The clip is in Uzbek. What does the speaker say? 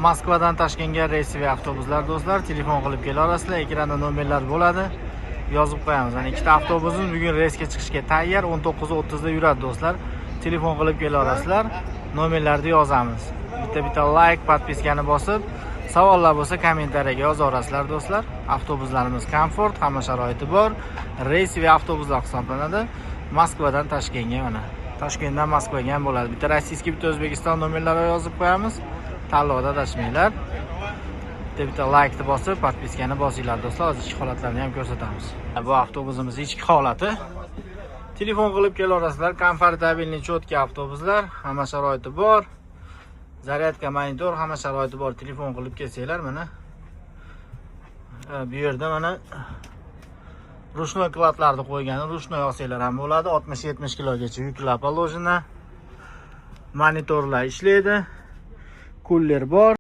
Moskvadan Toshkentga рейсовый avtobuslar, do'stlar, telefon qilib kela olasizlar. Ekranda nomerlar bo'ladi. Yozib qo'yamiz. Mana ikkita avtobusimiz bugun reysga chiqishga tayyor. 19:30 da yuradi, do'stlar. Telefon qilib kela olasizlar. Nomerlarni yozamiz. Bitta-bitta layk, подписка ni bosib, savollar bo'lsa, kommentariyaga yoza olasizlar, do'stlar. Avtobuslarimiz komfort, hamma sharoiti bor. Рейсовый avtobuslar hisoblanadi. Moskvadan Toshkentga mana. Toshkentdan Moskvaga ham bo'ladi. Bitta российский, bitta O'zbekiston nomerlari yozib qo'yamiz. Tanlovda adashmanglar. Bitta bitta laykni bosib, подписка ni bosinglar, do'stlar. Hozir ichki holatlarni ham ko'rsatamiz. Bu avtobusimiz ichki holati. Telefon qilib kelaverasizlar. Комфортабельный, чёткий avtobuslar, hamma sharoiti bor. Зарядка, monitor, hamma sharoiti bor. Telefon qilib kelsanglar, mana bu yerda mana ручной кладь larni qo'ygan, ручной olsanglar ham bo'ladi. 60-70 kilogacha yuklar положено. Monitorlar ishlaydi. Кулер bor.